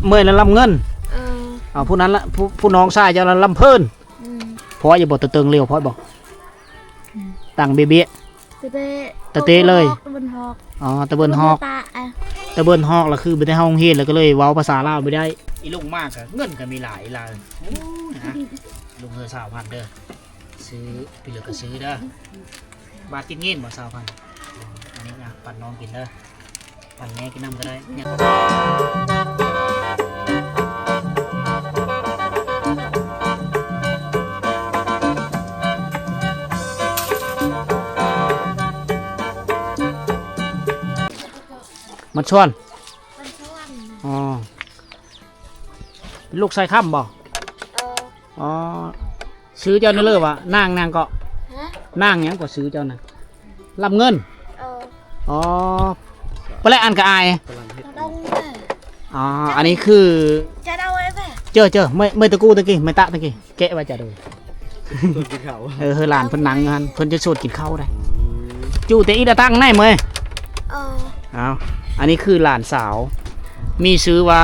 ເມື່ອຍລະລຳເງິນ. ເອີ ເອົາ ຜູ້ນັ້ນລະ ຜູ້ ຜູ້ນ້ອງຊາຍເຈົ້າລະລຳເພີນ. ອືມ ພໍຢູ່ບໍ່? ຕະເຕີງຫຼຽວພໍບໍ່? ອືມ ຕັ້ງເບເບະ ຕະເຕະ ຕະເຕະເລີຍ ຕາເບິ່ນຮອກ. ອໍ ຕາເບິ່ນຮອກ ຕາເບິ່ນຮອກລະຄືບໍ່ໄດ້ເຂົ້າໂຮງຮຽນ ລະກະເລີຍເວົ້າພາສາລາວບໍ່ໄດ້. ອີລຸງມາກະເງິນກະມີຫຼາຍລາວ. ໂອ້ຍ ນະ ລຸງເຮີຊາວພັນເດີ ຊື້ ໄປເລືອກກະຊື້ເດີ. ບາດກິນເງິນບໍ່ ຊາວພັນ. ອັນນີ້ນະ ປັນນ້ອງກິນເດີ ປັນແມ່ກິນນຳກະໄດ້. ມັນຊວນ ມັນຊວນ. ອໍ ລູກຊາຍຄຳບໍ່? ເອີ ອໍ ຊື່ເຈົ້ານີ້ເລີຍວ່າ ນາງ ນາງເກາະ ຮະ? ນາງຫຍັງເກາະຊື່ເຈົ້ານະ? ລຳເງິນ. ເອີ ອໍ ປະແລະອັນກະອາຍ. ອໍ ອັນນີ້ຄື ເຈີ ເຈີ ເມື່ອຍ ເມື່ອຍຕະກູຕະກີ້ ເມື່ອຍຕະຕະກີ້ ແກະໄວ້ຈະໂດຍ ເອີ ເຮີຫຼານເພິ່ນນັ່ງຢູ່ຫັ້ນ ເພິ່ນຈະຊວນກິນເຂົ້າໄດ໋. ອືມ ຈູແຕ່ອີດອາຕັງໄນເມື່ອຍ. ເອີ ເອົາ ອັນນີ້ຄືຫຼານສາວ ມີຊື່ວ່າ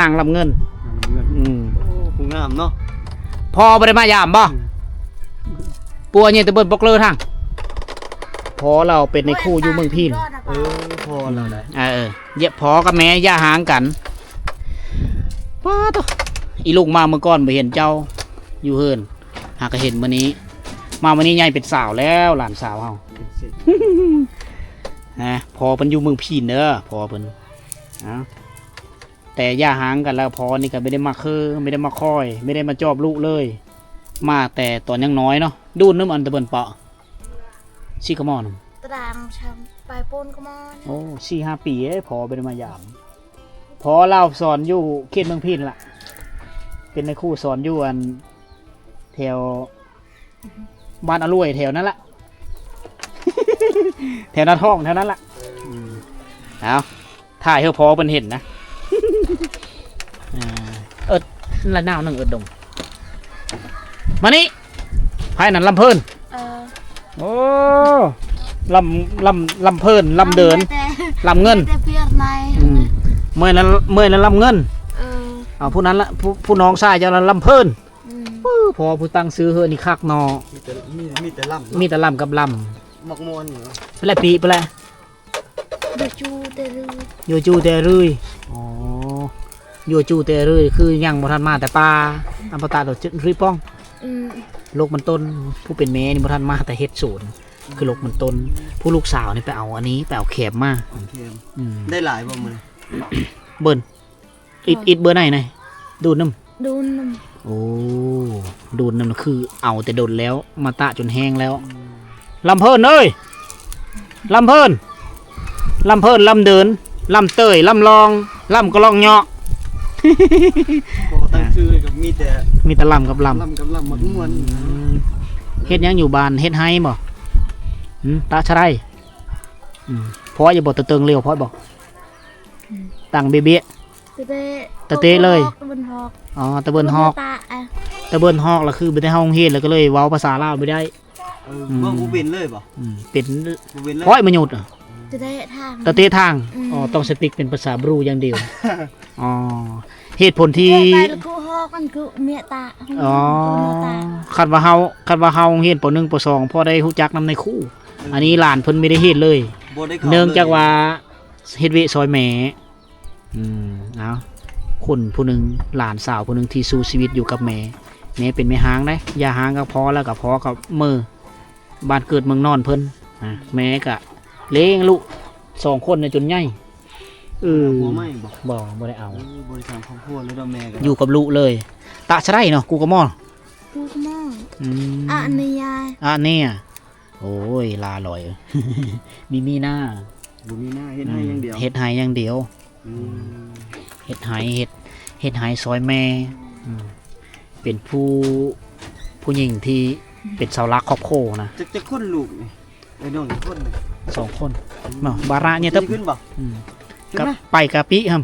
ນາງລຳເງິນ. ນາງລຳເງິນ ອືມ ໂອ້ ຜູ້ງາມເນາະ. ພໍ່ບໍ່ໄດ້ມາຢາມບໍ່? ອືມ ປົວເຍແຕ່ເບິ່ງປົກເລີທາງ ພໍ່ລາວເປັນນາຍຄູຢູ່ເມືອງພີນ. ເອີ ພໍ່ລາວໄດ໋ ເອີ ພໍ່ກັບແມ່ຢ່າຮ້າງກັນ. ປ້າໂທ້ ອີລຸງມາມື້ກ່ອນບໍ່ເຫັນເຈົ້າຢູ່ເຮືອນ ຫາກະເຫັນມື້ນີ້ ມາມື້ນີ້ໃຫຍ່ເປັນສາວແລ້ວ ຫຼານສາວເຮົາ. ນະ ພໍ່ເພິ່ນຢູ່ເມືອງພີນເດີ ພໍ່ເພິ່ນ. ເອົາ ແຕ່ຢ່າຮ້າງກັນແລ້ວ ພໍ່ນີ້ກະບໍ່ໄດ້ມາເຄີ ບໍ່ໄດ້ມາຄອຍ ບໍ່ໄດ້ມາຈອບລູກເລີຍ ມາແຕ່ຕອນຍັງນ້ອຍເນາະ. ດູນນຳອັນຕະເບິ່ນເປາະ ຊິກະໝໍນຳ ຕະດາງຊຳ ໄປໂປນກະໝໍ. ໂອ້ ສີ່ຫ້າປີເດ້ ພໍ່ບໍ່ໄດ້ມາຢາມ. ພໍ່ລາວສອນຢູ່ເຂດເມືອງພີນລະ ເປັນນາຍຄູສອນຢູ່ອັນ ແຖວບ້ານອາລວຍ ແຖວນັ້ນລະ ແຖວນາທອງ ແຖວນັ້ນລະ. ອືມ ເອົາ ຖ່າຍໃຫ້ພໍ່ເພິ່ນເຫັນນະ. ເອີ ເອິດລະນາວໜຶ່ງ ເອິດດົງ ມານີ້ ໃຜນັ້ນ ລຳເພີນ. ເອີ ໂອ້ ລຳ ລຳ ລຳເພີນ ລຳເດີນ ລຳເງິນ. ອືມ ເມື່ອຍລະ ເມື່ອຍລະລຳເງິນ. ເອີ ເອົາ ຜູ້ນັ້ນລະ ຜູ້ ຜູ້ນ້ອງຊາຍເຈົ້າລະລຳເພີນ. ອືມ ໂອ້ ພໍ່ຜູ້ຕັ້ງຊື່ເຮີນີ້ຄັກເນາະ ມີແຕ່ ມີ ມີແຕ່ລຳເນາະ ມີແຕ່ລຳກັບລຳ. ມັກມ່ວນຢູ່ ເພິ່ນລະປີ ເພິ່ນລະ ໂຍຈູແຕ່ລື ໂຍຈູແຕ່ລື. ອໍ ໂຍຈູແຕ່ລືຄືຍັງບໍ່ທັນມາແຕ່ປ່າ ອຳມະຕະໂດດຈື່ປ່ອງ. ອືມ ໂລກມັນຕົ້ນ ຜູ້ເປັນແມ່ນີ້ບໍ່ທັນມາແຕ່ເຮັດສວນ ຄືໂລກມັນຕົ້ນ. ຜູ້ລູກສາວນີ້ໄປເອົາອັນນີ້ ໄປເອົາແຄມມາ. ເອົາແຄມ. ອືມ ໄດ້ຫຼາຍບໍ່ມື້ນີ້? ເບິ່ນ ອິດ ອິດເບີໃດນະ? ດູນນຳ ດູນນຳ. ໂອ້ ດູນນຳ ຄືເອົາແຕ່ດົນແລ້ວ ມາຕະຈົນແຫ້ງແລ້ວ. ອືມ ລຳເພີນເອີຍ ລຳເພີນ ລຳເພີນ ລຳເດີນ ລຳເຕີຍ ລຳລອງ ລຳກະລອງເຍາະ. ພໍຕັ້ງຊື່ກໍມີແຕ່ ມີແຕ່ລຳກັບລຳ ລຳກັບລຳ ມັກມ່ວນ. ອືມ ເຮັດຫຍັງຢູ່ບ້ານ ເຮັດໄຮ່ບໍ່? ຫື ຕາຊະໄດ. ອືມ ພໍຢູ່ບໍ່? ຕະເຕີງຫຼຽວພໍບໍ່? ອືມ ຕັ້ງເບເບະ ຕະເຕະ ຕະເຕະເລີຍ ຕາເບິ່ນຮອກ. ອໍ ຕາເບິ່ນຮອກ ຕາເບິ່ນຮອກລະຄືບໍ່ໄດ້ເຂົ້າໂຮງຮຽນ ລະກະເລີຍເວົ້າພາສາລາວບໍ່ໄດ້. ເອີ ອືມ ເວົ້າບໍ່ເປັນເລີຍບໍ່? ອືມ ເປັນ ບໍ່ເປັນເລີຍ ຂ້ອຍມະຍຸດ ຕະເຕະທາງ ຕະເຕະທາງ. ອືມ ອໍ ຕ້ອງສະຕິກເປັນພາສາບຣູຢ່າງດຽວ. ອໍ ເຫດຜົນທີ່ ອໍ ຄັນວ່າເຮົາ ຄັນວ່າເຮົາຮຽນ ປໍໜຶ່ງ ປໍສອງ ພໍໄດ້ຮູ້ຈັກນຳນາຍຄູ. ເອີ ອັນນີ້ຫຼານເພິ່ນບໍ່ໄດ້ຮຽນເລີຍ ບໍ່ໄດ້ເຂົ້າເລີຍ ເນື່ອງຈາກວ່າເຮັດວຽກຊ່ອຍແມ່. ອືມ ເອົາ ຄົນຜູ້ໜຶ່ງ ຫຼານສາວຜູ້ໜຶ່ງທີ່ສູ້ຊີວິດຢູ່ກັບແມ່ ແມ່ເປັນແມ່ຮ້າງເດ້ ຢ່າຮ້າງກັບພໍ່ ແລ້ວກໍພໍ່ກໍເມີບ້ານເກີດເມືອງນອນເພິ່ນ. ອ່າ ແມ່ກໍລ້ຽງລູກສອງຄົນນີ້ຈົນໃຫຍ່. ເອີ ຜົວໃໝ່ບໍ່? ບໍ່ ບໍ່ໄດ້ເອົາ. ເອີ ບໍ່ໄດ້ສ້າງຄອບຄົວເລີຍເນາະ ແມ່ກໍຢູ່ກັບລູກເລີຍ. ຕາຊະໄດເນາະ ກູກະມໍ ກູກະມໍ. ອືມ ອາເນຍ ອາເນຍ. ໂອ້ຍ ລາລອຍ ມີ ມີໜ້າ ບໍ່ມີໜ້າ ເຮັດໄຮ່ຢ່າງດຽວ ເຮັດໄຮ່ຢ່າງດຽວ. ອືມ ເຮັດໄຮ່ ເຮັດ ເຮັດໄຮ່ຊ່ອຍແມ່. ອືມ ເປັນຜູ້ ຜູ້ຍິງທີ່ເປັນເສົາຫຼັກຄອບຄົວນະ. ຈັກ ຈັກຄົນລູກນີ້? ເອີ ນ້ອງຈັກຄົນນີ້? ສອງຄົນ. ອືມ ເນາະ ບາລະເຍ ເຕີບ ຂຶ້ນບໍ່? ອືມ ຂຶ້ນ ກັບ ມາ ໄປກະປິຫຳ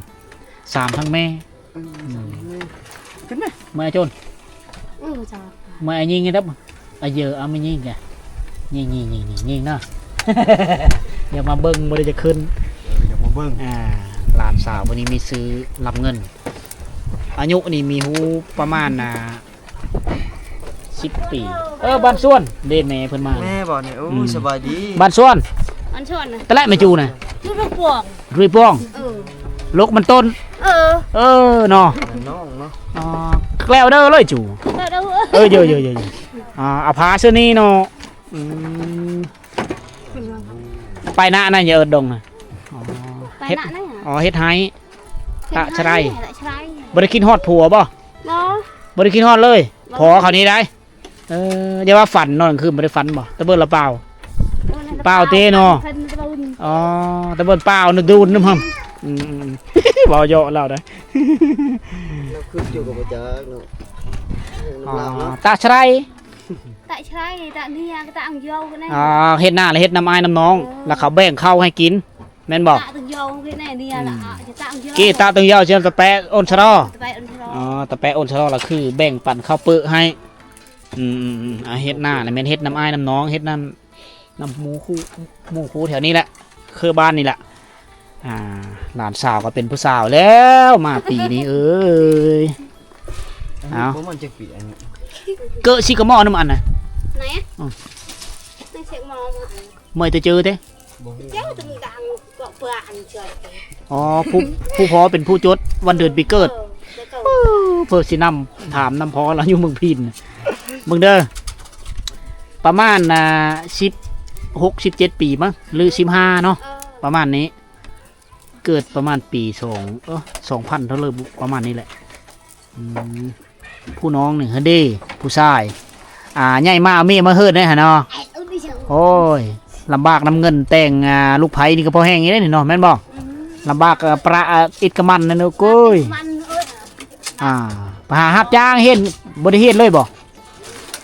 ສາມທັງແມ່. ເອີ ອືມ ສາມທັງແມ່ ຂຶ້ນມາ ເມື່ອຍໂຈນ. ເອີ ເຈົ້າ ເມື່ອຍຍິງນີ້ເດີ ອາເຢີ ອາມາຍິງກະ ຍິງ ຍິງ ຍິງ ຍິງ ຍິງເນາະ. ຢ່າມາເບິ່ງ ບໍ່ໄດ້ຈະຂຶ້ນ. ເອີ ຢ່າມາເບິ່ງ. ອ່າ ຫຼານສາວຜູ້ນີ້ມີຊື່ລຳເງິນ. ອາຍຸນີ້ມີຮູ້ປະມານ ອ່າ ສິບປີ. ເອີ ບ້ານສວນເດ້ ແມ່ເພິ່ນມາ. ແມ່ບໍ່ນີ້? ໂອ້ ອືມ ສະບາຍດີ. ບ້ານສວນ ບ້ານສວນນະ ຕະແລະແມ່ຈູນະ ຢູ່ລະປວງ ລຸຍປວງ. ເອີ ລົກມັນຕົ້ນ. ເອີ ເອີເນາະ ນ້ອງເນາະ. ອໍ ແລ້ວເດີເລີຍຈູ. ແລ້ວເດີ. ເອີ ເຢີໆໆໆ. ອ່າ ອາ ຜາເຊື່ອນີ້ເນາະ. ອືມ ໄປນານັ້ນ ຢ່າເອີ້ນດົງນະ. ອໍ ໄປນານັ້ນ. ອໍ ເຮັດໄຮ່ ເຮັດໄຮ່ ຕະຊະໄລ. ຕະຊະໄລ. ບໍ່ໄດ້ຄິດຮອດຜົວບໍ່? ບໍ່ ບໍ່ໄດ້ຄິດຮອດເລີຍ. ບໍ່ ພໍເຂົານີ້ໄດ໋. ເອີ ຢ່າວ່າຝັນ ນອນກາງຄືນບໍ່ໄດ້ຝັນບໍ່? ຕະເບີນລະເປົ່າ ເອີ ເປົ່າເຕເນາະ. ອໍ ຕະເບີນເປົ່ານະ ດູນນຳຫຳ. ອືມໆ ເວົ້າເຍາະລາວໄດ໋. ລາວຄືຢູ່ກັບບໍ່ຈັກເນາະ. ອໍ ຕະຊະໄລ. ຕະຊະໄລ ຕະເນຍ ຕະອັງເຍົວນະ. ອໍ ເຮັດນາລະເຮັດນຳອ້າຍນຳນ້ອງ. ເອີ ລະເຂົາແບ່ງເຂົ້າໃຫ້ກິນ ແມ່ນບໍ່? ຕະເຕີງເຍົວເນຍ ອືມ ຕະເຕີງເຍົວ ເຈົ້າຕະແປະໂອນຊະລໍ. ຕະແປະໂອນຊະລໍ. ອໍ ຕະແປະໂອນຊະລໍລະຄືແບ່ງປັນເຂົ້າປຶກໃຫ້. ອືມໆໆ ອາ ເຮັດນາລະແມ່ນເຮັດນຳອ້າຍນຳນ້ອງ ເຮັດນຳ ນຳໝູ່ຄູ່ ໝູ່ຄູ່ແຖວນີ້ແຫຼະ ເຄືບ້ານນີ້ແຫຼະ. ອ່າ ຫຼານສາວກໍເປັນຜູ້ສາວແລ້ວ ມາປີນີ້ເອີຍ. ເອົາ ປະມານຈັກປີອັນນີ້? ເກີດຊິກະໝໍ້ນຳອັນນະ ໄນ? ອືມ ເມື່ອຍແຕ່ຈື່ເດ້. ບໍ່ຮູ້ ເຈົ້າຈະມີການເກາະເພື່ອອັນເທື່ອ. ອໍ ຜູ້ ຜູ້ພໍ່ເປັນຜູ້ຈົດວັນເດືອນປີເກີດ. ເອີ ເພື່ອຊິນຳຖາມນຳພໍ່ລາວຢູ່ເມືອງພີນ. ເບິ່ງເດີ ປະມານ ອ່າ ສິບຫົກ ສິບເຈັດປີມັ້ງ ຫຼື ສິບຫ້າເນາະ. ເອີ ປະມານນີ້ ເກີດປະມານປີສອງ ເອີ ສອງພັນເທົ່າເລີ ປະມານນີ້ແຫຼະ. ອືມ ຜູ້ນ້ອງນີ້ຫັ້ນເດ້ ຜູ້ຊາຍ ອ່າ ໃຫຍ່ມາເອົາເມຍມາເຮີດໄດ້ຫັ້ນເນາະ. ໂອ້ຍ ລຳບາກນຳເງິນແຕ່ງ ອ່າ ລູກໃພ້ນີ້ກໍພໍແຮງຢູ່ເດ້ນີ້ເນາະ ແມ່ນບໍ່? ອືມ ລຳບາກ ເອີ ປະ ເອີ ອິດກະມັນນັ້ນ ໂອ້ຍ ມັນ ເອີ ອ່າ ໄປຫາຮັບຈ້າງເຮັດ ບໍ່ໄດ້ເຮັດເລີຍບໍ່?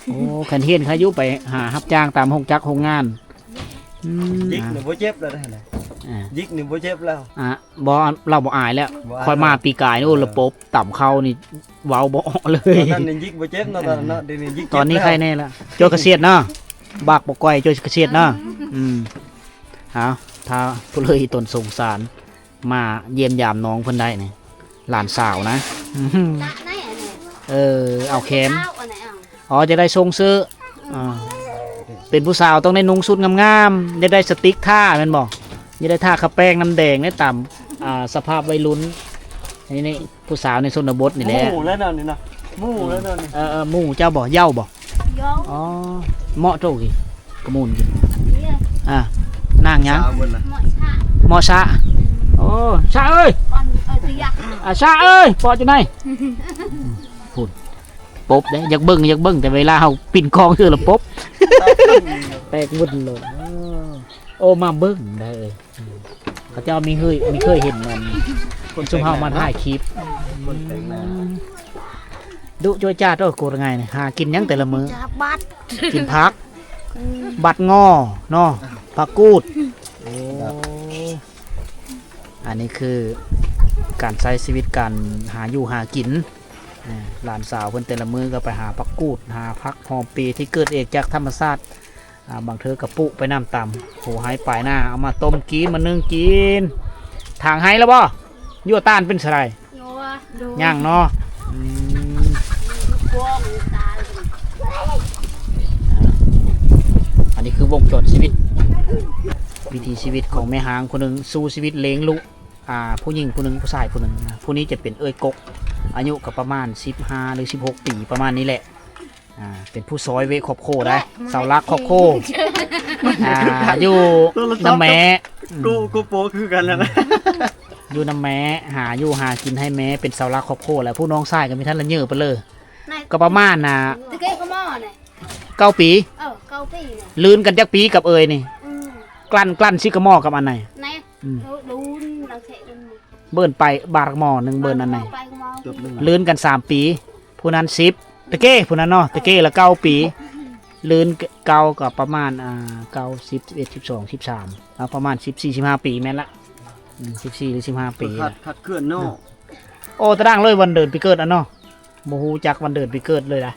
ໂອ້ ຄັນເຮັດໃຫ້ຢູ່ໄປຫາຮັບຈ້າງຕາມໂຮງຈັກໂຮງງານ. ອືມ ຢິກນີ້ບໍ່ເຈັບແລ້ວນະ. ອ່າ ຢິກນີ້ບໍ່ເຈັບແລ້ວ. ອ່າ ບໍ່ ລາວບໍ່ອາຍແລ້ວ. ບໍ່ອາຍ ຂ້ອຍມາປີກາຍນີ້ ໂອ້ ລະປົບຕຳເຂົ້ານີ້ເວົ້າບໍ່ອອກເລີຍ. ຕອນນັ້ນຍິກບໍ່ເຈັບເນາະ ຕອນນັ້ນເນາະ. ດຽວນີ້ຍິກເຈັບ ຕອນນີ້ໄຄແນ່ແລ້ວ. ໂຈກະສຽດເນາະ ບາກບໍ່ກ່ອຍ ໂຈກະສຽດເນາະ. ອືມ ເອົາ ຖ້າຜູ້ເລີຍຕົນສົງສານ ມາຢ້ຽມຢາມນ້ອງເພິ່ນໄດ້ນີ້ ຫຼານສາວນະ. ເອີ ເອົາແຄມ. ອໍ ຈະໄດ້ຊົງເຊີ. ອ່າ ເປັນຜູ້ສາວຕ້ອງໄດ້ນຸ່ງຊຸດງາມໆ ຢາກໄດ້ສະຕິກທ່າແມ່ນບໍ່? ຢາກໄດ້ທ່າຂະແປ້ງນ້ຳແດງໄດ້ຕາມ ອ່າ ສະພາບໄວລຸ້ນ. ນີ້ ນີ້ ຜູ້ສາວໃນຊົນນະບົດນີ້ແຫຼະ. ໝູ່ແລ້ວເນາະນີ້ເນາະ ໝູ່ແລ້ວເນາະນີ້. ເອີໆ ໝູ່ເຈົ້າບໍ່? ເຍົາບໍ່? ເຍົາ. ອໍ ເໝາະໂຕກີ້ ກະມູນກີ້. ອ່າ ນາງຫຍັງ? ເໝາະຊະ ເໝາະຊະ. ໂອ້ ຊະເອີຍ ອາ ຊະເອີຍ ປອດຢູ່ໃນ. ພຸ້ນ ປົບເດ້ ຢາກເບິ່ງ ຢາກເບິ່ງ ແຕ່ເວລາເຮົາປິ່ນກ້ອງເທື່ອລະປົບ ແຕກຫວຸ້ນໂລດ. ໂອ້ ມາເບິ່ງໄດ້ເອີຍ. ເຂົາເຈົ້າມີເຄີຍ ມີເຄີຍເຫັນມັນ ຄົນ ຊຸມເຮົາມາຖ່າຍຄລິບ. ຄົນແປກໜ້າ ດຸຈ້ວຍຈ້າໂຕໂກດງ່າຍນີ້. ຫາກິນຫຍັງແຕ່ລະມື້? ຈັກບັດ ກິນຜັກ. ອືມ ບັດງໍເນາະ ຜັກກູດ. ໂອ້ ອັນນີ້ຄືການໃຊ້ຊີວິດ ການຫາຢູ່ຫາກິນ. ອ່າ ຫຼານສາວເພິ່ນແຕ່ລະມື້ກໍໄປຫາຜັກກູດ ຫາຜັກຫອມເປທີ່ເກີດເອງຈາກທຳມະຊາດ. ອ່າ ບາງເທື່ອກໍປຸໄປນຳຕາມໂຫໄຮ່ປາຍນາ ເອົາມາຕົ້ມກິນ ມາໜຶ້ງກິນ. ຖາງໄຮ່ແລ້ວບໍ່? ຢູ່ຕານເປັນຈັ່ງໃດ? ຍັງເນາະ. ອືມ ອັນນີ້ຄືວົງຈອນຊີວິດ ວິຖີຊີວິດຂອງແມ່ຮ້າງຜູ້ໜຶ່ງ ສູ້ຊີວິດລ້ຽງລູກ. ອ່າ ຜູ້ຍິງຜູ້ໜຶ່ງ ຜູ້ຊາຍຜູ້ໜຶ່ງນະ. ຜູ້ນີ້ຈະເປັນເອື້ອຍກົກ ອາຍຸກໍປະມານສິບຫ້າ ຫຼື ສິບຫົກປີ ປະມານນີ້ແຫຼະ. ອ່າ ເປັນຜູ້ຊ່ອຍເວະຄອບຄົວໄດ໋ ເສົາຫຼັກຄອບຄົວ. ອ່າ ຢູ່ນຳແມ່ ໂກ ໂກໂປຄືກັນແລ້ວນະ. ຢູ່ນຳແມ່ ຫາຢູ່ຫາກິນໃຫ້ແມ່ ເປັນເສົາຫຼັກຄອບຄົວ. ແລ້ວຜູ້ນ້ອງຊາຍກໍມີທ່ານລະເຍີໄປເລີຍ ກໍປະມານ ອ່າ ຕະເກກະໝໍ້ນີ້ ເກົ້າປີ. ເອີ ເກົ້າປີ. ລື່ນກັນຈັກປີກັບເອີຍນີ້? ອືມ ກລັ້ນ ກລັ້ນຊິກະໝໍ້ກັບອັນໃດ? ອືມ ເບິ່ນໄປບາດໝໍ້ໜຶ່ງ ເບິ່ນອັນໃດ? ລື່ນກັນສາມປີ. ຜູ້ນັ້ນສິບ ຕະເກ ຜູ້ນັ້ນເນາະ ຕະເກລະເກົ້າປີ. ລື່ນເກົ້າກໍປະມານ ອ່າ ເກົ້າ ສິບ ສິບເອັດ ສິບສອງ ສິບສາມ ເອົາປະມານສິບສີ່ ສິບຫ້າປີແມ່ນລະ. ອືມ ສິບສີ່ ຫຼື ສິບຫ້າປີ. ຂາດ ຂາດເຄື່ອນເນາະ. ໂອ້ ຕາດາງເລີຍ ວັນເດືອນປີເກີດອັນເນາະ ບໍ່ຮູ້ຈັກວັນເດືອນປີເກີດເລີຍນະ.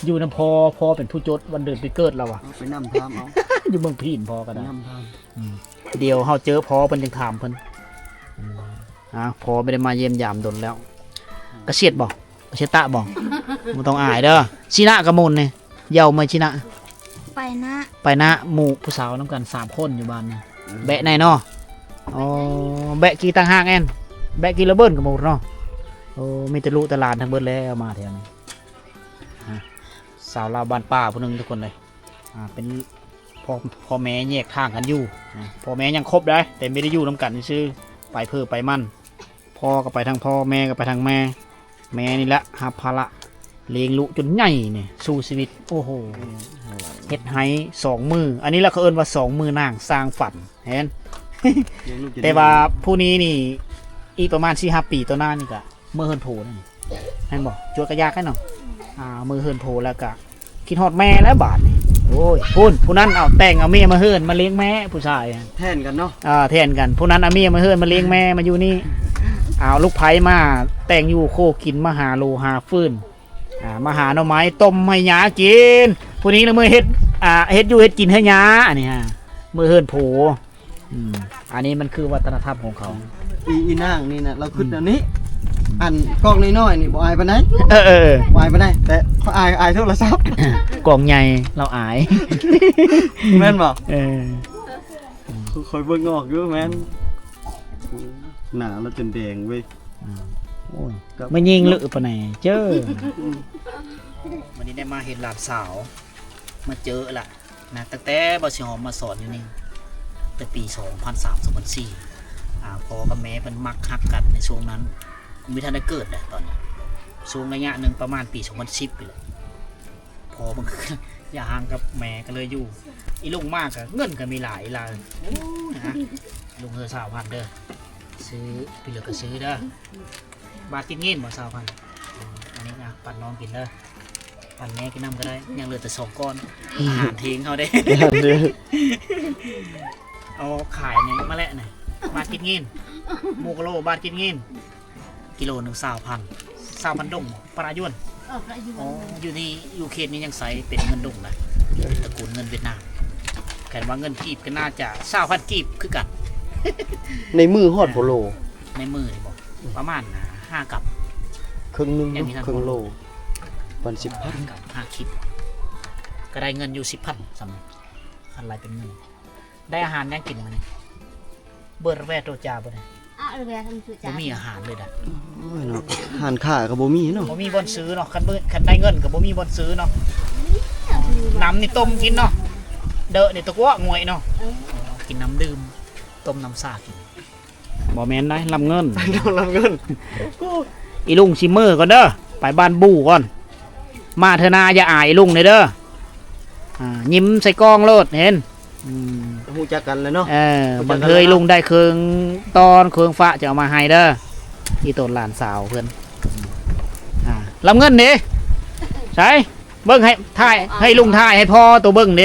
ຢູ່ນຳພໍ່ ພໍ່ເປັນຜູ້ຈົດວັນເດືອນປີເກີດລາວວ່າ. ເອົາໄປນຳຖາມເອົາ ຢູ່ເມືອງພີນພໍ່ກໍໄດ້ ນຳຖາມ. ອືມ ດຽວເຮົາເຈີພໍ່ເພິ່ນຈຶ່ງຖາມເພິ່ນ. ອືມ ອ່າ ພໍ່ບໍ່ໄດ້ມາຢ້ຽມຢາມດົນແລ້ວ. ກະຊຽດບໍ່? ກະຊຽດຕະບໍ່? ບໍ່ຕ້ອງອາຍເດີ. ຊິນະກະໝູນນີ້ ເຍົາເມຍຊິນະ ໄປນະ ໄປນະ ໝູ່ຜູ້ສາວນຳກັນສາມຄົນຢູ່ບ້ານນີ້. ເອີ ແບະໄນເນາະ. ອໍ ແບະກີຕ່າງຫາກແອນ ແບະກີລະເບີນກະໝູນເນາະ. ໂອ້ ມີແຕ່ລູກແຕ່ຫຼານທັງເບິດແລ້ວມາແຖວນີ້. ສາວລາວບ້ານປ່າຜູ້ໜຶ່ງທຸກຄົນເລີຍ. ອ່າ ເປັນພໍ່ ພໍ່ແມ່ແຍກທາງກັນຢູ່ນະ. ພໍ່ແມ່ຍັງຄົບໄດ້ ແຕ່ບໍ່ໄດ້ຢູ່ນຳກັນຊື່ໆ ໄປເພີໄປມັນ. ພໍ່ກໍໄປທາງພໍ່ ແມ່ກໍໄປທາງແມ່. ແມ່ນີ້ແຫຼະຮັບພາລະລ້ຽງລູກຈົນໃຫຍ່ນີ້ ສູ້ຊີວິດ. ໂອ້ໂຫ ເຮັດໄຮ່ສອງມື້. ອັນນີ້ລະເຂົາເອີ້ນວ່າສອງມື້ນາງສ້າງຝັນ ແມ່ນ. ແຕ່ວ່າຜູ້ນີ້ນີ້ ອີກປະມານສີ່ຫ້າປີຕໍ່ໜ້ານີ້ກະ ເມືອເຮືອນໂພນະ ແມ່ນບໍ່? ຈວດກະຢາກໃຫ້ເນາະ. ອ່າ ເມືອເຮືອນໂພແລ້ວກະຄິດຮອດແມ່ແລ້ວບາດນີ້. ໂອ້ຍ ພຸ້ນ ຜູ້ນັ້ນເອົາແຕ່ງເອົາເມຍມາເຮືອນມາລ້ຽງແມ່ ຜູ້ຊາຍ ແທນກັນເນາະ. ອ່າ ແທນກັນ. ຜູ້ນັ້ນເອົາເມຍມາເຮືອນມາລ້ຽງແມ່ ມາຢູ່ນີ້. ເອົາລູກໃພ້ມາແຕ່ງຢູ່ໂຄກິນ ມາຫາໂລຫາຟືນ ອ່າ ມາຫາໜໍ່ໄມ້ຕົ້ມໃຫ້ຫຍ້າກິນ. ຜູ້ນີ້ລະເມືອເຮັດ ອ່າ ເຮັດຢູ່ເຮັດກິນໃຫ້ຫຍ້າ. ອັນນີ້ຫາ ເມືອເຮືອນໂພ. ອືມ ອັນນີ້ມັນຄືວັດທະນະທຳຂອງເຂົາ. ອີ ອີນາງນີ້ນະ ລາວຄຶດແນວນີ້. ອືມ ອັນກ້ອງນ້ອຍໆນີ້ບໍ່ອາຍປານໃດ. ເອີໆ ບໍ່ອາຍປານໃດ ແຕ່ຂ້ອຍອາຍ ອາຍໂທລະສັບ. ກ້ອງໃຫຍ່ລາວອາຍ ແມ່ນບໍ່? ເອີ ຂ້ອຍເບິ່ງອອກຢູ່ ແມ່ນ. ໜ້າລາວຈົນແດງເວີຍ. ອືມ ໂອ້ຍ ມາຍິງເລີປານໃດເຈີ. ອືມ ມື້ນີ້ໄດ້ມາເຫັນຫຼານສາວ ມາເຈີລະ ນະ ຕັ້ງແຕ່ບໍ່ຊິຫອມມາສອນຢູ່ນີ້ ແຕ່ປີສອງພັນສາມ ສອງພັນສີ່ ອ່າ ພໍ່ກັບແມ່ເພິ່ນມັກຮັກກັນໃນຊ່ວງນັ້ນ ມີທັນໄດ້ເກີດແຫຼະຕອນນັ້ນ. ຊ່ວງໄລຍະໜຶ່ງປະມານປີສອງພັນສິບນີ້ແຫຼະ ພໍ່ເພິ່ນຢ່າຮ້າງກັບແມ່ ກໍເລີຍຢູ່. ອີລຸງມາກໍເງິນກໍມີຫຼາຍ ອີຫຼາ ໂອ້ຍ ນະ ລຸງເອີ ຊາວພັນເດີ ຊື້ ທີ່ເຫຼືອກໍຊື້ເດີ. ບາດຕິດເງິນບໍ່ ຊາວພັນ. ອັນນີ້ນະ ປັນນ້ອງກິນເດີ ປັນແມ່ກິນນຳກໍໄດ້. ຍັງເຫຼືອແຕ່ສອງກ້ອນ ອືມ ອາຫານທີງເຮົາເດ້. ເອົາຂາຍນີ້ມາແລະນະ ບາດກິດເງິນ ໝູກະໂລບາດກິດເງິນ ກິໂລໜຶ່ງຊາວພັນ ຊາວພັນດົງບໍ່? ປະຍວນ. ເອີ ປະຍວນ. ອໍ ຢູ່ນີ້ ຢູ່ເຂດນີ້ຍັງໃຊ້ເປັນເງິນດົງນະ ເປັນຕະກູນເງິນຫວຽດນາມ. ຄັນວ່າເງິນກີບກໍໜ້າຈະຊາວພັນກີບຄືກັນ. ໃນມືຮອດບໍ່ໂລ? ໃນມືນີ້ບໍ່? ປະມານຫ້າກຳ ເຄິ່ງໜຶ່ງ ເຄິ່ງໂລ ປະມານສິບພັນ ຫ້າກຳ ຫ້າຂີດ ກໍໄດ້ເງິນຢູ່ສິບພັນ ສ່ຳນັ້ນ ຄັນໄລ່ເປັນເງິນ. ໄດ້ອາຫານຫຍັງກິນມື້ນີ້? ເບີດແວໂຕຈາບໍ່ໄດ້ ອະ ເບີດແວທັງສຸຈາ ບໍ່ມີອາຫານເລີຍດະ. ໂອ້ຍເນາະ ຮ້ານຄ້າກໍບໍ່ມີເນາະ ບໍ່ມີບ່ອນຊື້ເນາະ. ຄັນເບີດ ຄັນໄດ້ເງິນກໍບໍ່ມີບ່ອນຊື້ເນາະ. ນ້ຳນີ້ຕົ້ມກິນເນາະ ເດີນີ້ຕະກົວງວຍເນາະ. ເອີ ກິນນ້ຳດື່ມ ຕົ້ມນ້ຳຊາກິນ. ບໍ່ແມ່ນໄດ໋ ລຳເງິນ ລຳເງິນ. ອີລຸງຊິເມືອກ່ອນເດີ ໄປບ້ານບູ່ກ່ອນ. ມາເທື່ອໜ້າຢ່າອາຍອີລຸງເດີ. ອ່າ ຍິ້ມໃສ່ກ້ອງໂລດ ເຫັນ. ອືມ ຮູ້ຈັກກັນແລ້ວເນາະ. ເອີ ບາງເທື່ອອີລຸງໄດ້ເຄື່ອງຕ້ອນເຄື່ອງຝາກຈະເອົາມາໃຫ້ເດີ ອີໂຕນຫຼານສາວເພິ່ນ. ອ່າ ລຳເງິນເດ ໃສ ເບິ່ງໃຫ້ ຖ່າຍໃຫ້ລຸງ ຖ່າຍໃຫ້ພໍ່ໂຕເບິ່ງເດ.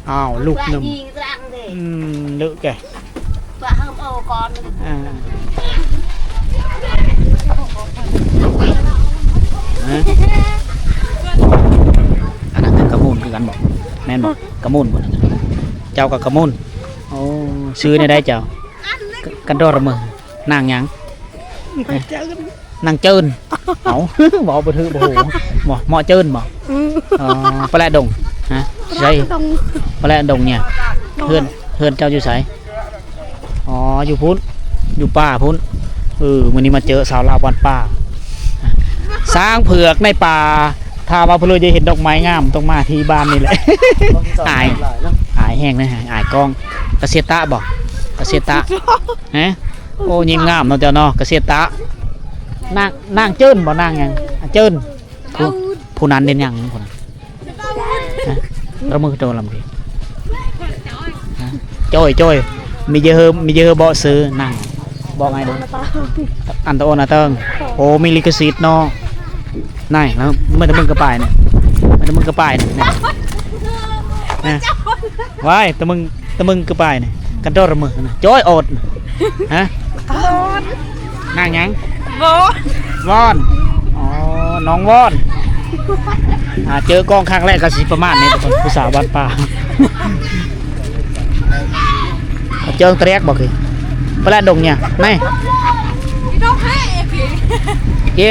ອ້າວ ລຸກນຳ. ອືມ ເລີະແກ ອ່າ ອັນນັ້ນກະມູນຄືກັນບໍ່? ແມ່ນບໍ່? ກະມູນບໍ່? ເຈົ້າກໍກະມູນ. ໂອ້ ຊື່ແນວໃດເຈົ້າ? ກະ ກະດໍຣະເມີ. ນາງຫຍັງ? ນາງເຈີນ. ເອົ້າ ເວົ້າບໍ່ຖືກບໍ່ຮູ້. ໝໍ ໝໍເຈີນບໍ່? ອໍ ປະແລະດົງ. ຮະ ໃສ? ປະແລະດົງ. ປະແລະດົງນີ້ ເຮືອນ ເຮືອນເຈົ້າຢູ່ໃສ? ອໍ ຢູ່ພຸ້ນ ຢູ່ປ່າພຸ້ນ. ເອີ ມື້ນີ້ມາເຈີສາວລາວບ້ານປ່າ ຊ້າງເຜືອກໃນປ່າ. ຖ້າວ່າເພິ່ນຢາກເຫັນດອກໄມ້ງາມ ຕ້ອງມາທີ່ບ້ານນີ້ແຫຼະ. ອາຍ ອາຍແຮງເລີຍ ອາຍກ້ອງ. ກະເຊຕະບໍ່? ກະເຊຕະ ຮະ? ໂອ້ ຍິ້ມງາມເນາະເຈົ້າເນາະ ກະເຊຕະ. ນາງ ນາງເຈີນບໍ່? ນາງຫຍັງ? ອາ ເຈີນ. ຜູ້ ຜູ້ນັ້ນເຮັດຫຍັງ? ຜູ້ນັ້ນ ຮະ? ລະມືໂຕລຳດີ ຮະ? ຈ້ອຍ ຈ້ອຍ ມີເຢີເຮີ ມີເຢີເຮີເບາະຊື່ ນາງ ເບາະໄງເດີ? ອັນຕະໂອນອາເຕີງ. ໂອ້ ມີລິຂະສິດເນາະ. ນາຍ ລະເມີແຕ່ມຶງກະປາຍນີ້ ເມີແຕ່ມຶງກະປາຍນີ້ ນະ ນະ ວ້າຍ ແຕ່ມຶງ ຕະມຶງຄືປາຍນີ້ ກັນດໍຣະເມີນະ ຈ້ອຍອອດ ຮະ? ນາງຫຍັງ? ວອນ ວອນ. ອໍ ນ້ອງວອນ. ອ່າ ເຈີກ້ອງຄັ້ງແລກກໍຊິປະມານນີ້ ທຸກຄົນ ຜູ້ສາວບ້ານປ່າ. ເຈີຕະແລກບໍ່ຄື ປະແລະດົງເນຍ ແມ່ ດົງແຮງອີກ. ເຈ້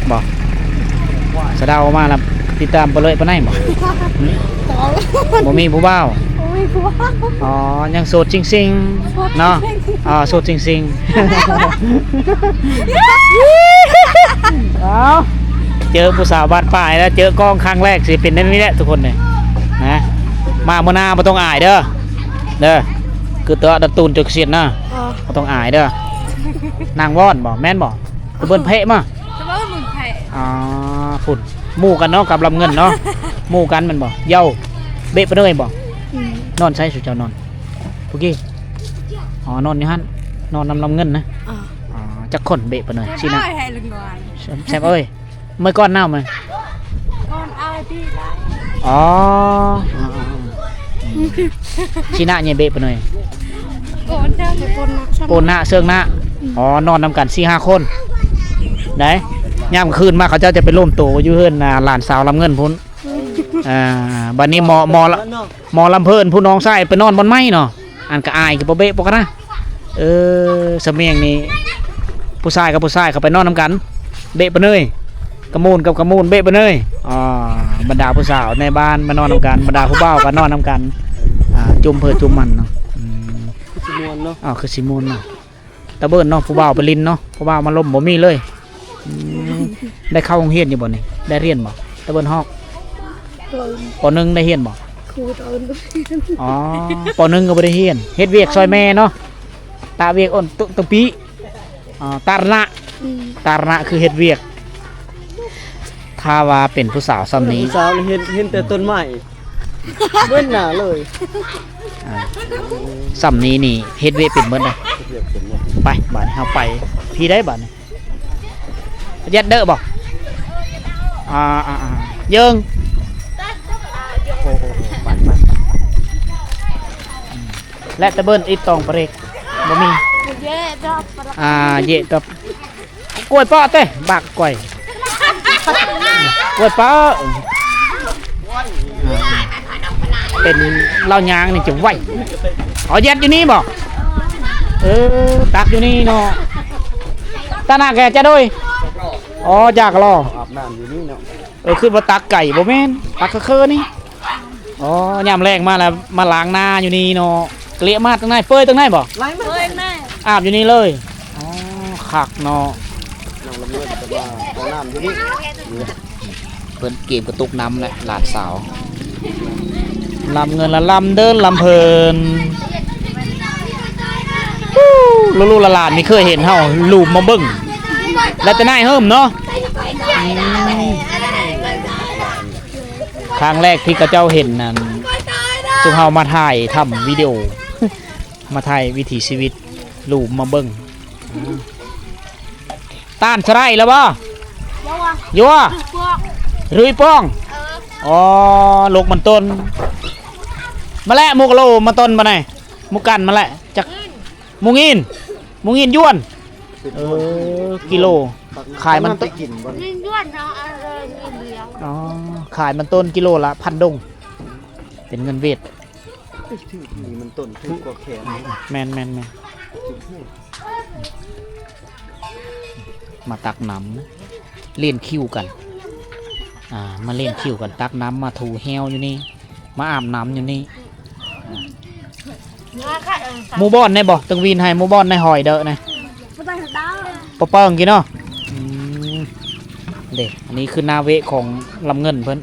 ບໍ່ ສະເດົາມາແລ້ວ ຕິດຕາມໄປເລີຍປານໃດບໍ່? ບໍ່ມີຜູ້ບ່າວ ບໍ່ມີຜູ້ບ່າວ ອໍ ຍັງໂສດຊິງໆ ໂສດເນາະ ຊິງໆ ອໍ ໂສດຊິງໆ ເອົ້າ ເຈີຜູ້ສາວບ້ານປ້າຍແລ້ວ ເຈີກ້ອງຄັ້ງແລກ ຊິເປັນແນວນີ້ແຫຼະທຸກຄົນເອີຍ ນະ ມາມື້ໜ້າບໍ່ຕ້ອງອາຍເດີ ເດີ ຄືຕົວະດັດຕູນຈົກເສດນະ ອໍ ບໍ່ຕ້ອງອາຍເດີ ນາງວອນບໍ່ ແມ່ນບໍ່? ຕະເບິ່ນເພະມາ ຕະເບິ່ນເພະ ອໍ ພຸ້ນ ໝູ່ກັນເນາະ ກັບລຳເງິນເນາະ ໝູ່ກັນແມ່ນບໍ່? ເຍົາ ເບະປະເນີຍບໍ່? ອືມ ນອນໃສຊຸເຈົ້ານອນ? ຜູ້ກີ້ ອໍ ນອນຢູ່ຫັ້ນ ນອນນຳລຳເງິນນະ ອໍ ອໍ ຈັກຄົນເບະປະເນີຍ? ຊີ້ນະ ແຊມເອີຍ ເມື່ອກ່ອນນາວມາ ກ່ອນອາຍປີກາຍ ອໍ ຊີ້ນະເຍເບະປະເນີຍ ໂກນເຊີງ ໂກນນະເຊີງນະ ອໍ ນອນນຳກັນສີ່ຫ້າຄົນ ໄດ້ ຍາມກາງຄືນມາ ເຂົາເຈົ້າຈະໄປລົມໂຕຢູ່ເຮືອນ ອ່າ ຫຼານສາວລຳເງິນພຸ້ນ ອ່າ ບັດນີ້ໝໍ ໝໍລະ ໝໍລຳເພີນຜູ້ນ້ອງຊາຍໄປນອນບ່ອນໃໝ່ເນາະ ອັນກະອາຍກະບໍ່ເບະບໍ່ກະນະ ເອີ ສຳນຽງນີ້ ຜູ້ຊາຍກັບຜູ້ຊາຍເຂົາໄປນອນນຳກັນ ເບະປະເນີຍ ກະມູນກັບກະມູນ ເບະປະເນີຍ ອໍ ບັນດາຜູ້ສາວໃນບ້ານມານອນນຳກັນ ບັນດາຜູ້ບ່າວກະນອນນຳກັນ ອ່າ ຈຸ່ມເພີຈຸ່ມມັນເນາະ ອືມ ຄືຊິມ່ວນເນາະ ອໍ ຄືຊິມ່ວນເນາະ ຕາເບິ່ນເນາະ ຜູ້ບ່າວໄປຫຼິ້ນເນາະ ຜູ້ບ່າວມາລົມບໍ່ມີເລີຍ ອືມ ໄດ້ເຂົ້າໂຮງຮຽນຢູ່ບໍ່ນີ້? ໄດ້ຮຽນບໍ່? ຕາເບິ່ນຮອກ ປ ໜຶ່ງໄດ້ຮຽນບໍ່? ຄູຕາເບິ່ນ ອໍ ປ ໜຶ່ງກະບໍ່ໄດ້ຮຽນ ເຮັດວຽກຊ່ອຍແມ່ເນາະ ຕາວຽກອ່ອນຕຸ ຕຸປີ ອໍ ຕາລະນະ ອືມ ຕາລະນະຄືເຮັດວຽກ ຖ້າວ່າເປັນຜູ້ສາວຊ່ຳນີ້ ຜູ້ສາວເຫັນ ເຫັນແຕ່ຕົ້ນໄມ້ ເບິ່ງໜ້າເລີຍ ອ່າ ຊ່ຳນີ້ນີ້ເຮັດວຽກເປັນເບິດເດ້ ເຮັດວຽກເປັນເບິດ ໄປ ບາດນີ້ເຮົາໄປພີ້ໄດ້ບາດນີ້ ຍັດເດີບໍ່ ອ່າ ອ່າ ອ່າ ເຢິງ ໂອ້ໂຫ ໄປ ໄປ ແລະຕະເບິ່ນອີກຕອງປະເຣກ ບໍ່ມີ ເຢດອບ ອ່າ ເຢດອບ ກ້ວຍເປາະເຕະ ບາກກ້ວຍ ກ້ວຍເປາະ ເປັນລາວຍ່າງນີ້ຈະໄວ ເອົາຍັດຢູ່ນີ້ບໍ່? ເອີ ຕັກຢູ່ນີ້ເນາະ ຕາໜ້າແກຈະໂດຍ ອໍ ຢາກລໍ ອາບນ້ຳຢູ່ນີ້ເນາະ ເອີ ຄິດວ່າຕັກໄກ ບໍ່ແມ່ນ ຕັກເຄີໆນີ້ ອໍ ຍາມແລງມາແລ້ວ ມາລ້າງໜ້າຢູ່ນີ້ເນາະ ກະເລຍມາຕັ້ງໃນ ເປີຍຕັ້ງໃນບໍ່? ເປີຍໃນ ອາບຢູ່ນີ້ເລີຍ ອໍ ຄັກເນາະ ນ້ອງລຳເງິນເພິ່ນວ່າຫ້ອງນ້ຳຢູ່ນີ້ ເພິ່ນເກມກະຕຸກນຳແຫຼະ ຫຼານສາວ ລຳເງິນລະລຳເດີນລຳເພີນ ລູກໆຫຼານໆນີ້ເຄີຍເຫັນເຮົາລູມມາເບິ່ງ ແລະແຕ່ນ້ອຍເຮີ້ມເນາະ ອືມ ຄັ້ງແລກທີ່ເຂົາເຈົ້າເຫັນນັ້ນ ຊຸມເຮົາມາຖ່າຍທຳວິດີໂອ ມາຖ່າຍວິຖີຊີວິດ ລູມມາເບິ່ງ ຕານສະໄລແລ້ວບໍ່? ຢູ່ ຢູ່ ລຸຍປ່ອງ ເອີ ອໍ ຫຼົກມັນຕົ້ນ ມາແລະ ໝູກະໂລມາຕົ້ນບາດນີ້ ໝູກັນມາແລະ ຈັກ ໝູງີນ ໝູງີນຢວນ ເອີ ກິໂລ ຂາຍມັນຕົ້ນ ກິນບໍ່? ຍິງຢວນເນາະ ເອີ ຍິງຫຼຽວ ອໍ ຂາຍມັນຕົ້ນກິໂລລະພັນດົງ ເປັນເງິນຫວຽດ ຖືກນີ້ມັນຕົ້ນຖືກກວ່າແຂນ ແມ່ນໆໆ ມາຕັກນ້ຳ ລຽນຄິວກັນ ອ່າ ມາລຽນຄິວກັນ ຕັກນ້ຳມາຖູແຮ້ວຢູ່ນີ້ ມາອາບນ້ຳຢູ່ນີ້ ໝູ່ບ່ອນໄດ້ບໍ່? ຕຶງວີນໃຫ້ໝູ່ບ່ອນໄດ້ຫອຍເດີນະ ປະເປິງກິນເນາະ ອືມ ເດ້ ອັນນີ້ຄືໜ້າເວະຂອງລຳເງິນເພິ່ນ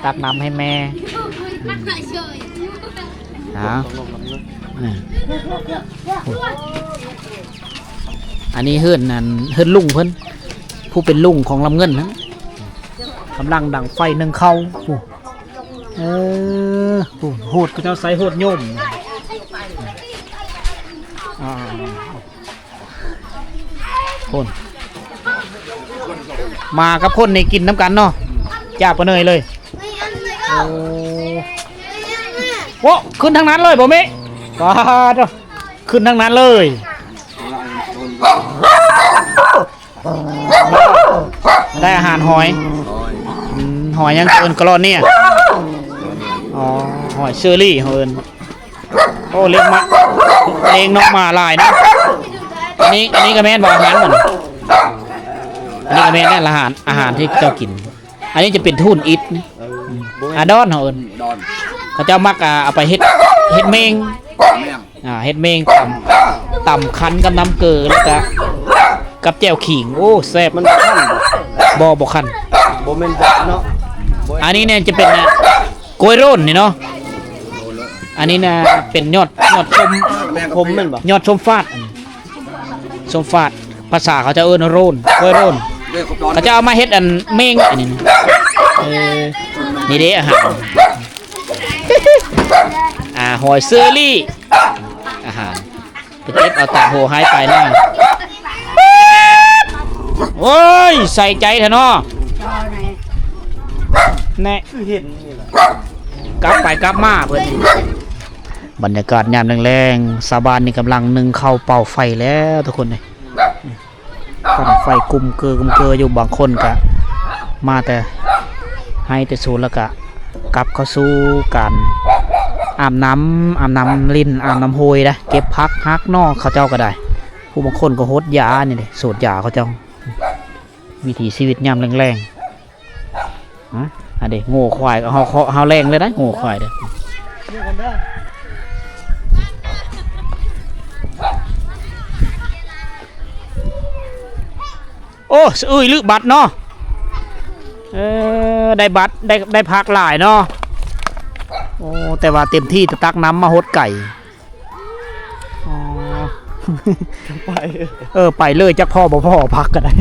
ຕັກນ້ຳໃຫ້ແມ່ ອືມ ຫາ ອືມ ອັນນີ້ເຮືອນນັ້ນ ເຮືອນລຸງເພິ່ນ ຜູ້ເປັນລຸງຂອງລຳເງິນຫັ້ນ ກຳລັງດັງໄຟໜຶ້ງເຂົ້າ ເອີ ໂຫດ ເຂົາເຈົ້າໃຊ້ໂຫດໂຍມ ອ່າ ພຸ້ນ ມາກັບຄົນນີ້ກິນນຳກັນເນາະ ຈາກປາເນີຍເລີຍ ໂອ້ ໂອ້ ຂຶ້ນທາງນັ້ນເລີຍບໍ່ມີ ປາດ ຂຶ້ນທາງນັ້ນເລີຍ ໄດ້ອາຫານຫອຍ ຫອຍ ອືມ ຫອຍຫຍັງເອີ້ນ ກະລອນເນຍ ອໍ ຫອຍເຊີຣີເຮົາເອີ້ນ ໂອ້ ລ້ຽງໝາ ລ້ຽງນ້ອງໝາຫຼາຍເນາະ. ອັນນີ້ ອັນນີ້ກໍແມ່ນບໍ່ ອາຫານມັນ? ອັນນີ້ກໍແມ່ນແຫຼະ ອາຫານ ອາຫານທີ່ເຈົ້າກິນ. ອັນນີ້ຈະເປັນທູນອິດ ເອີ ອາດອນເຮົາເອີ້ນ ດອນ ເຂົາເຈົ້າມັກ ອ່າ ເອົາໄປເຮັດ ເຮັດເມງ ແມ່ນ ອ່າ ເຮັດເມງຕຳ ຕຳຄັນກັບນ້ຳເກືອ ແລ້ວກະກັບແຈ່ວຂີງ. ໂອ້ ແຊບ. ມັນຄັນບໍ່? ບໍ່ ບໍ່ຄັນ. ບໍ່ແມ່ນຫວານເນາະ. ອັນນີ້ແນ່ຈະເປັນ ອ່າ ກ້ວຍໂຣນນີ້ເນາະ. ອັນນີ້ນະເປັນຍອດ ຍອດຊົມ ຂົມແມ່ນບໍ່? ຍອດຊົມຟາດ ຊົມຟາດ ພາສາເຂົາເຈົ້າເອີ້ນໂຣນ ກ້ວຍໂຣນ. ເຂົາເຈົ້າເອົາມາເຮັດອັນເມງອັນນີ້. ເອີ ນີ້ເດ້ອາຫານ ອ່າ ຫອຍເຊີຣີ ອາຫານ ໄປເກັບເອົາຕາມໂຫໄຮ່ປາຍນາ. ໂອ້ຍ ໃສ່ໃຈແທ້ເນາະ. ແນ່ ຄືເຫັນນີ້ລະ ກັບໄປກັບມາເພິ່ນ. ບັນຍາກາດຍາມແລງໆ ຊາວບ້ານນີ້ກຳລັງໜຶ້ງເຂົ້າເປົ່າໄຟແລ້ວທຸກຄົນເອີຍ. ຕັ້ງໄຟກຸມເກີກຸມເກີຢູ່. ບາງຄົນກະມາແຕ່ໄຮ່ແຕ່ສວນ ແລ້ວກະກັບເຂົ້າສູ່ການອາບນ້ຳ ອາບນ້ຳລິນ ອາບນ້ຳຫ້ວຍເດ້ ເກັບຜັກຫັກໜໍ່ເຂົາເຈົ້າກໍໄດ້. ຜູ້ບາງຄົນກໍຫົດຢານີ້ເດ້ ສູດຢາເຂົາເຈົ້າ. ວິຖີຊີວິດຍາມແລງໆ. ຮະ ອັນນີ້ງົວຄວາຍ ເຮົາ ເຮົາແລ່ງເລີຍນະ ງົວຄວາຍເດ້. ໂອ້ ສະອຶຍ ລຶບັດເນາະ. ເອີ ໄດ້ບັດ ໄດ້ ໄດ້ຜັກຫຼາຍເນາະ. ໂອ້ ແຕ່ວ່າເຕັມທີ່ ແຕ່ຕັກນ້ຳມາຫົດໄກ່. ອໍ ໄປ ເອີ ໄປເລີຍ ຈັກພໍ້ບໍ່ພໍ້ ພັກກໍໄດ້.